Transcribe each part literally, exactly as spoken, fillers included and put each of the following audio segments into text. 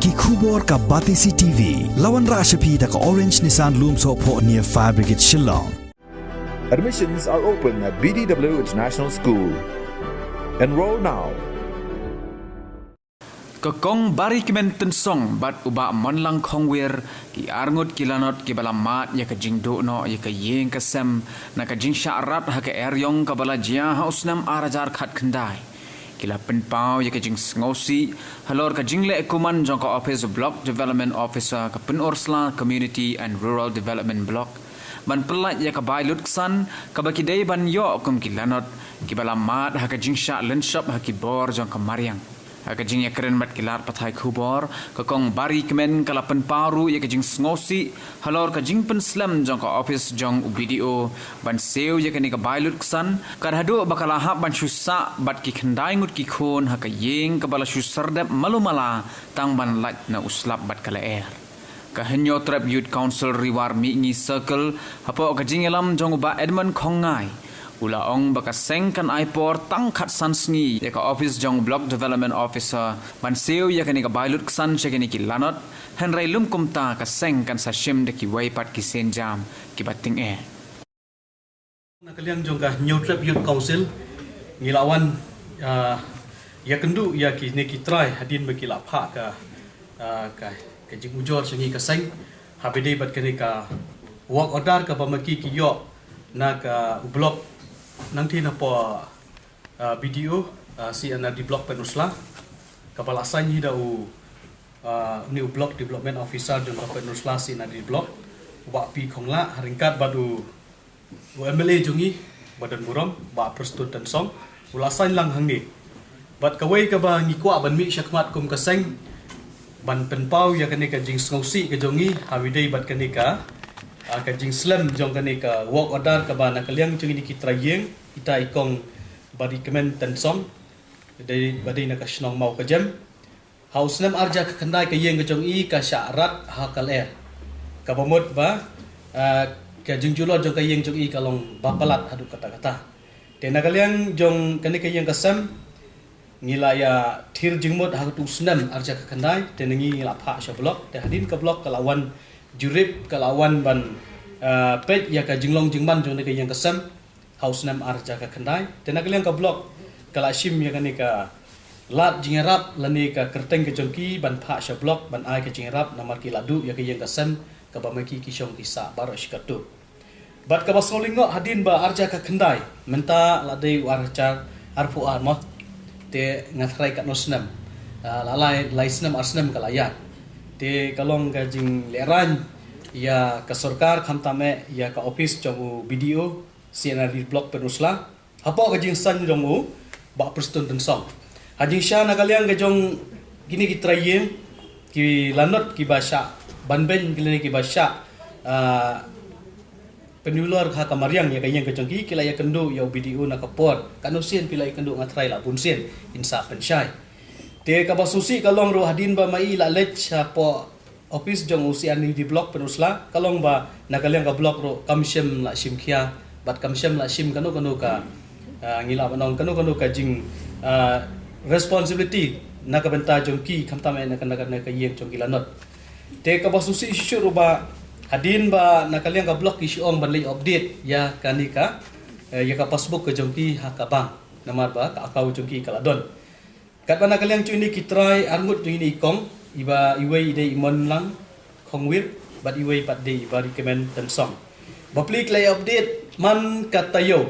Ki khubor ka Batesi T V. La wanrah sha phi da ka Orange Nissan Lumsohphoh near Fire Brigade Shillong. Admissions are open at B D W International School. Enroll now. Ka Kong Barikmen Tynsong bad u Bah Monlang Khongwir, ki arngut ki lanot kiba la mad ïa ka jingduh noh ïa ka ïing ka sem na ka jingshah rat ha ka eriong kaba la jia ha u snem ar hajar khatkhyndai. Ki la pynpaw ïa ka jingsngewsih halor ka jingleh kuman jong ka ophis Block Development Officer ka Pynursla Community and Rural Development Block ban pyllait ïa ka bai lutksan kaba ki dei ban ïoh kum ki lanot kiba la mad ha ka jingshah lynshop ha ki bor jong ka mariang. Ha ka jingïakren bad ki lad pathai khubor, ka Kong Barikmen ka la pynpaw ruh ïa ka jingsngewsih halor ka jingpynslem jong ka ophis jong u B D O ban siew ïa kane ka bai lutksan, kat haduh ba ka la hap ban shu sah bad ki khyndai ngut ki khun ha ka ïing kaba la shu syrdep malu mala tang ban lait na u slap bad ka lyer. Ka Hynñiewtrep Youth Council Ri War Mihngi Circle, hapoh ka jingïalam jong u Bah Edmund Khongngai, u la ong ba ka seng kan ai por tang khatsan sngi ïa ka ophis jong Block Development Officer ban siew ïa kane ka bai lutksan sha kine ki lanot, hynrei lym kumta ka seng kan sa shim da kiwei pat ki sienjam kiba tyngeh. Na ka liang jong ka Hynñiewtrep Youth Council ngi la wan ïakynduh ïa kine ki trai hadien ba ki la phah ka ka jingujor sha ngi ka seng ha ba ïadei bad kane ka work order kaba ma ki ki ïoh na ka u block nangtei napoh B D O C and R D block Pynursla kaba la sign hi da u une u block development officer jong ka Pynursla C and R D block u Bah P Khonglah ha ryngkat bad u u M L A jong ngi ba don burom Bah Prestone Tynsong u la sign lang hangne. Bad kawei kaba ngi kwah ban mih shakhmat kum ka seng ban pynpaw ïa kane ka jingsngewsih ka jong ngi ha ba ïadei bad kane ka ka jingslem jong kane ka work order kaba na ka liang jong ngi ki trai ïing ita i kong Barikmen Tynsong ba dei na ka shnong Mawkajem. Ha u snem ar hajar khatkhyndai ka ïing ka jong i ka shah rat ha ka lyer. Kaba mut ba ka jingjulor jong ka ïing jong i ka long ba palat haduh katta katta. Te na ka liang jong kane ka ïing ka sem ngi la ïa thir jingmut ha katu u snem ar hajar khatkhyndai te na ngi ngi la phah sha block te hadien ka block ka la wan jurip ka la wan ban peit ïa ka jinglong jingman jong kane ka ïing ka sem. Ha u snem ar hajar khatkhyndai te na ka liang ka block ka la shim ïa kane ka lad jingïarap lane ka kyrteng ka jong ki ban phah sha block ban ai ka jingïarap namar ki la duh ïa ka ïing ka sem kaba ma ki ki shong ki sah baroh shi katto. Bad kaba sngewlyngngoh hadien ba ar hajar khatkhyndai mynta la dei u ar hajar arphew ar mo. Te nga tharai katno snem la lai lai snem ar snem ka la ïaid. Te ka long ka jinglehrain ïa ka sorkar khamtam eh ïa ka ophis jong u B D O C and R D block Pynursla hapoh ka jingsign jong u Bah Prestone Tynsong. Ha jingshisha na ka liang ka jong kine ki trai ïing ki lanot kiba shah ban beiñ kine kiba shah pynulor ha ka mariang ïa ka ïing ka jong ki ki la ïakynduh ïa u B D O na ka por katno sien phi la ïakynduh nga tharai la bun sien in sa pynshai. Te kaba sngewsih ka long ruh hadien ba ma i la leit shapoh ophis jong u C and R D block Pynursla ka long ba na ka liang ka block ruh kam shym la shim khia bad kam shym la shim kano kano ka ngi lah ban ong kano kano ka jing responsibility na ka bynta jong ki khamtam eh na ka na ka ïing jong ki lanot. Te kaba sngewsih shuh ruh ba hadien ba na ka liang ka block ki shu ong ban leit update ïa kane ka ïa ka passbook ka jong ki ha ka bank namar ba ka account jong ki ka la don. Katba na ka liang jong ine ki trai arngut jong ine i kong iba iwei i dei i Monlang Khongwir bad iwei pat dei i Barikmen Tynsong. Bapli ki la ïa update man ka taïew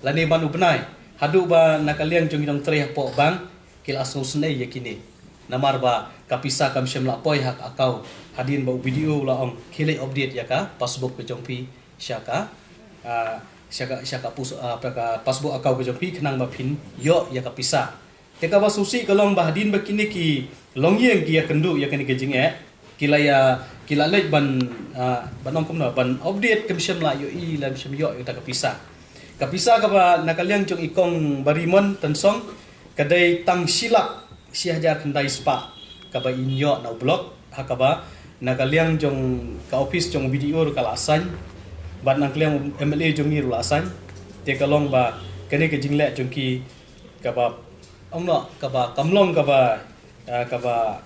lane man u bnai haduh ba na ka liang jong i nongtrei hapoh bank ki la sngewsynei ïa kine. Namar ba ka pisa kam shym la poi ha ka account hadien ba u B D O u la ong khie leit update ïa ka passbook ka jong phi sha ka sha ka sha ka passbook account ka jong phi khnang ba phin ïoh ïa ka pisa. Te kaba sngewsih ka long ba hadien ba kine ki longïing ki ïakynduh ïa kane ka jingeh ki la ïa ki la leit ban ban ong kumno ban update kam shym la ïohi la shym ïoh ïa ka pisa. Ka pisa kaba na ka liang jong i kong Barikmen Tynsong ka dei tang shi lak shi hajar khyndai spah kaba in ïoh na u block ha kaba na ka liang jong ka ophis jong u B D O ruh ka la sign bad na ka liang M L A jong ngi ruh la sign. Te ka long ba kane ka jingleh jong ki kaba ong noh kaba kam long kaba kaba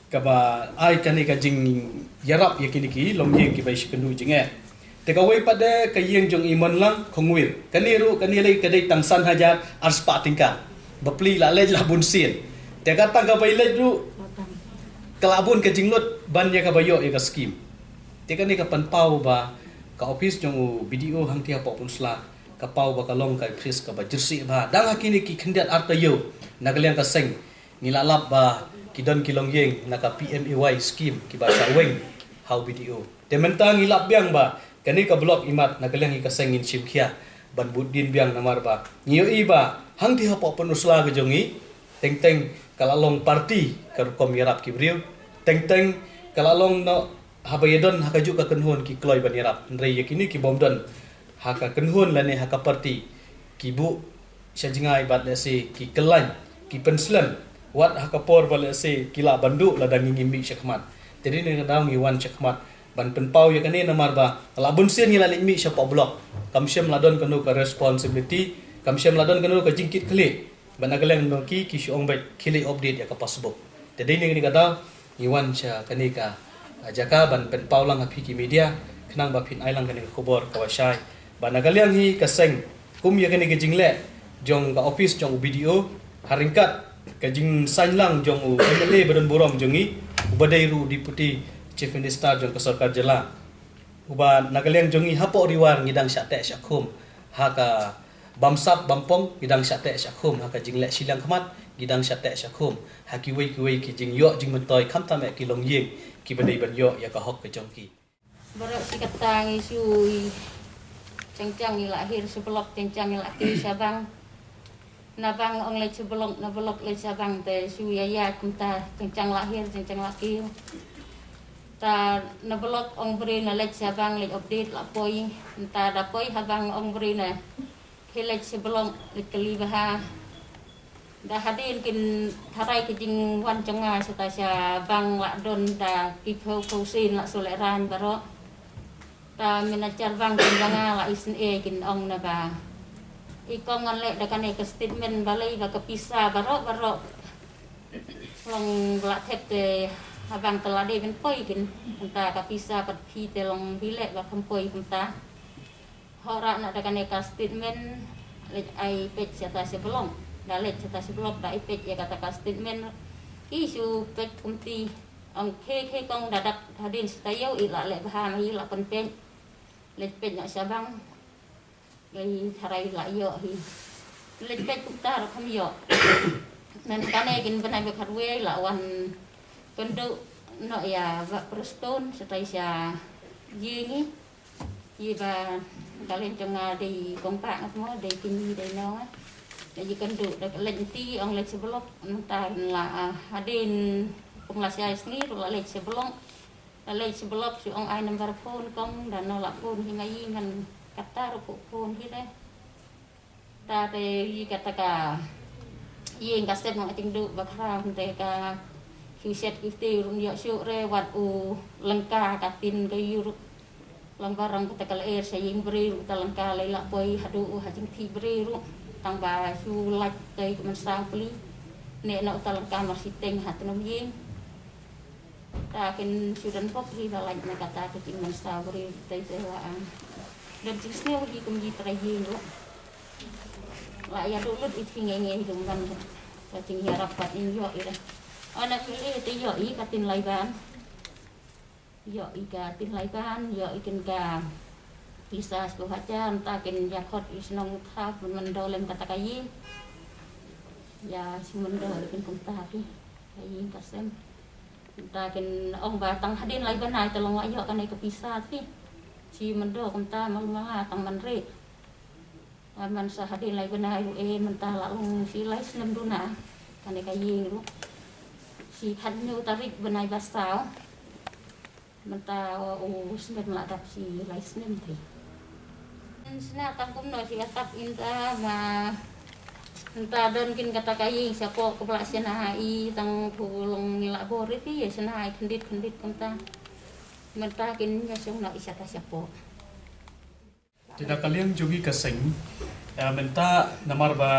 Kaba ai kane ka jingïarap ïa kine ki longïing kiba ïashakynduh jingeh. Te kawei pat de ka ïing jong i Monlang Khongwir. Kane ruh kane lei ka dei tang san hajar arspah tyngka. Bapli la leit la bun sien. Te ka tang kaba i leit ruh ka la bun ka jinglut ban ïa kaba ïoh ïa ka skim. Te kane ka pynpaw ba ka ophis jong u B D O hangtei hapoh Pynursla ka paw ba ka long ka ophis kaba jyrsieh bha. Dang ha kine ki khyndiat ar taïew na ka liang ka seng ngi la lap ba ki don ki longïing na ka P M A Y skim kiba shah weng ha u B D O. Te mynta ngi lap biang ba kane ka block imat na ka liang i ka seng ngin shim khia ban bud dien biang namar ba ngi ïohi ba hangtei hapoh Pynursla ka jong ngi teng teng ka la long party ka rukom ïarap ki briew, teng teng ka la long noh haba ïadon ha kajuh ka kynhun ki kloi ban ïarap. Hynrei ïa kine ki bym don ha ka kynhun lane ha ka party ki buh sha jngai bad lehse ki kyllain ki pynslem wat ha ka por ba lehse ki lah ban duh lada ngi ngim mih shakhmat. Te dei na ka daw ngi wan shakhmat ban pynpaw ïa kane namar ba la bun sien ngi la leit mih shapoh block. Kam shym la don kano ka responsibility, kam shym la don kano ka jingkitkhlieh. Ba na ka liang jong ki ki shu ong beit khie leit update ïa ka passbook. Te dei na kane ka daw ngi wan sha kane ka, ah, jaka ban pynpaw lang ha phi ki media khnang ba phin ai lang kane ka khubor kaba shai. Ba na ka liang hi ka seng kum ïa kane ka jingleh jong ka ophis jong u B D O ha ryngkat ka jingsaiñ lang jong u M L A ba don burom jong ngi uba dei ruh u Deputy Chief Minister jong ka sorkar jylla. Uba na ka liang jong ngi hapoh Ri War ngi dang shah teh shah khum ha ka bamsap bampong, ngi dang shah teh shah khum ha ka jingleh shiliang khmat, ngi dang shah teh shah khum ha kiwei kiwei ki jingïoh jingmyntoi khamtam eh ki longïing kiba dei ban ïoh ïa ka hok ka jong ki. Baroh shi katta ngi shu i chang chang ngi la hiar sha block, chang chang ngi la kiew sha bank. Na bank ong leit sha block, na block leit sha bank, te shu ïa ïa kumta chang chang la hiar, chang chang la kiew. Ta na block ong briew na leit sha bank leit update la poi. Ta da poi ha bank ong briew na khie leit sha block leit kylli bha. Da hadien kin tharai ka jingwan jong nga shata sha bank la don ta ki phew phew sien la shu lehraiñ baroh. Ta manager bank kin jong nga la isynei kin ong na ba i kong ngan leh da kane ka statement balei ba ka pisa baroh baroh long ba la thep te ha bank te la dei ban poi kin. Kumta ka pisa pat phi te long bi leh ba kham poi kumta. Hora na da kane ka statement leit ai peit shata sha block. Da leit shata sha block da ai peit ïa kata ka statement. Ki shu peit kumti ong khe khe kong da dak hadien shata ïew i la leh bha ma i la pynpeit. Leit peit noh sha bank. Leit tharai la ïoh hi. Leit peit kumta ruh kham ïoh. Nan kane kin bnai ba khatwei la wan kynduh noh ïa ba Prestone shatai sha ïing i. Ïa ba ka liang jong nga dei kong ba ngat mo dei kñi dei nong. Dei kynduh da leit ti ong leit sha block mynta la hadien kum la shai sngi ruh la leit sha block. La leit sha block shu ong ai number phone kong da no la phone hi ma i ngan kata ruh phone hi re. Ta te i kata ka ïing ka sem nga ting du ba khram te ka ki shet ki te rum ïoh shu re wat u lengka ka tin ka ïu ruh. Long barang kata ka lyer sha ïing briew ruh ta lengka lei la poi haduh u ha jingthih briew ruh. Tang ba shu lait te ka man sa pli. Ne na uta lengka mar siteng ha tnum ïing. Ta kin shu dan pop ri ba lait na kata ka jingman sa briew te te wa ang. Dan jingsngew hi kum ji trai ïing ruh. La ïa duh lut i jingngei ngei hi kum ban ka jingïarap pat in ïoh i re. Ona phi le te ïoh i ka tin lai ban. Ïoh i ka tin lai ban, ïoh i kin ka pisa spah hajar, ta kin ïa khot i shnong kha pun man do lem kata ka ïing. Ïa shi man do i kin kumta phi ka ïing ka sem. Ta kin ong ba tang hadien lai bnai te long wa ïoh kane ka pisa phi. Shi man do kumta mal ma tang man re. Wan man sa hadien lai bnai ruh e mynta la long shi lai snem duna. Kane ka ïing ruh. Shi khatñiew tarik bnai ba saw. Mynta u snem la dap shi lai snem te. Sna tang kumno shi atap inta ma mynta don kin kata ka ïing shapoh ka bla sna i tang ku long la bor ri ïa sna i khyndiat khyndiat kumta. Mynta kin ïa shong na i shata shapoh. Te da ka liang jong ngi ka seng, eh, mynta namar ba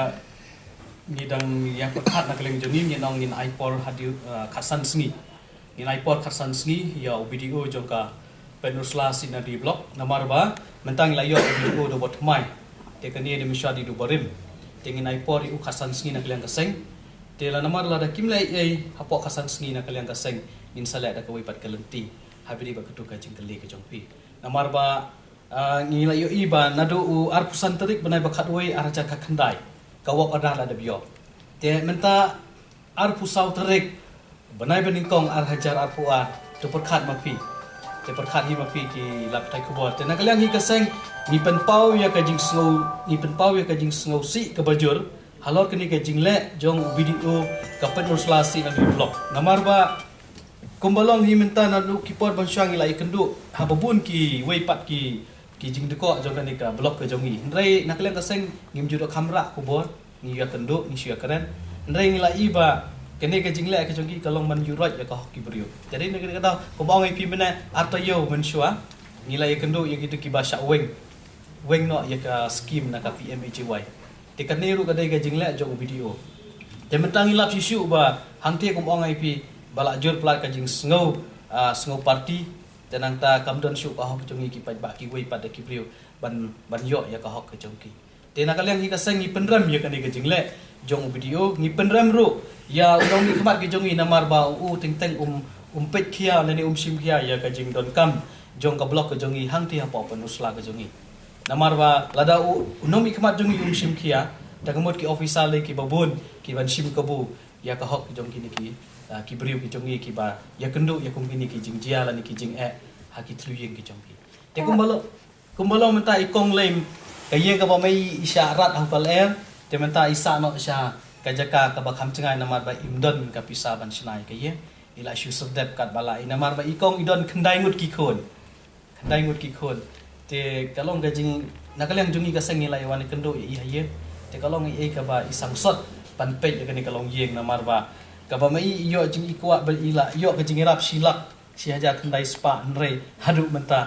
ngi dang ïa pyrkhat na ka liang jong ngi, ngi nong ngin ai por haduh, eh, khatsan sngi. Ngin ai por khatsan sngi ïa u BDO jong ka Pynursla C and RD Block, namar ba mynta ngi la ïoh u BDO da u ba thymmai. Te kane dei mynshuwa dei da u barim. Te ngin ai por ïa u khatsan sngi na ka liang ka seng. Te la namar lada kim leh ei ei hapoh khatsan sngi na ka liang ka seng, ngin sa leh da kawei pat ka lynti ha bynta ba katu ka jingkylli ka jong phi. Namar ba, ah, ngi la ïohi ba naduh u arphew san tarik bnai ba khatwei ar hajar khatkhyndai ka work order la dep ïoh. Te mynta arphew saw tarik bnai ba nyngkong ar hajar arphew ar, to pyrkhat ma phi. Te pyrkhat hi ma phi ki lad pathai khubor. Te na ka liang hi ka seng, ngi pynpaw ïa ka jingsngew, ngi pynpaw ïa ka jingsngewsih kaba jur halor kane ka jingleh jong u BDO ka Pynursla C and RD Block. Namar ba kumba long hi mynta naduh ki por ban shuwa ngi la ïakynduh ha ba bun kiwei pat ki, ki jingdukok jong kane ka block ka jong ngi. Hynrei na ka liang ka seng ngim ju dohkha rah khubor, ngi ïakynduh, ngi shu ïakren. Hynrei ngi la i ba kane ka jingleh ka jong ki ka long ban ïuhroit ïa ka hok ki briew. Te dei na kane ka daw kumba ong ïa phi mynne, ar taïew mynshuwa ngi la ïakynduh ïa kito kiba shah weng, weng noh ïa ka skim na ka PMAY. Te kane ruh ka dei ka jingleh jong u BDO. Te mynta ngi lap shisha ba hangtei kumba ong ïa phi ba la jur palat ka jingsngew, ah, sngew party. Te nangta kam don shuh ka hok jong ngi ki paidbah, kiwei pat da ki briew ban, ban ïoh ïa ka hok ka jong ki. Te na ka liang hi ka seng ngi pynrem ïa kane ka jingleh jong u BDO, ngi pynrem ruh ïa u nongmihkhmat ka jong ngi namar ba u teng teng um, um peit khia lane um shim khia ïa ka jingdonkam jong ka block ka jong ngi hangtei hapoh Pynursla ka jong ngi. Namar ba lada u, u nongmihkhmat jong ngi um shim khia, te ka mut ki officer lei kiba bun ki ban shim kabu ïa ka hok ki jong kine ki, ah, ki briew ki jong ngi kiba ïakynduh ïa kum kine ki jingjia lane ki jingeh ha ki thliew ïing ki jong ki. Te kumba long, kumba long mynta i Kong Leim, ka ïing kaba ma i i shah rat ha u Kal Er, te mynta i sah noh sha ka jaka kaba kham jngai namar ba im don ka pisa ban shna ïa ka ïing. I la shu serdep katba lah i namar ba i Kong i don khyndai ngut ki khun. Khyndai ngut ki khun. Te ka long ka jing, na ka liang jong ngi ka seng ngi la ïa wan kynduh ïa i ha ïing. Te ka long i, i kaba i sangsot ban peit ïa kane ka longïing namar ba kaba ma i i ïoh jingïakynduh ba i la ïoh ka jingïarap shi lak shi hajar khyndai spah, hynrei haduh mynta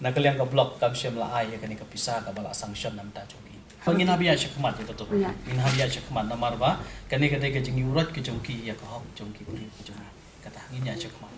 na ka liang ka block kam shym la ai ïa kane ka pisa kaba la sanction na bynta jong ki. Ngin hap ïa shakhmat ïa kato. Ïa. Ngin hap ïa shakhmat namar ba kane ka dei ka jingïuhroit ka jong ki ïa ka hok jong ki briew ka jong ngi. Kata ngin ïa shakhmat.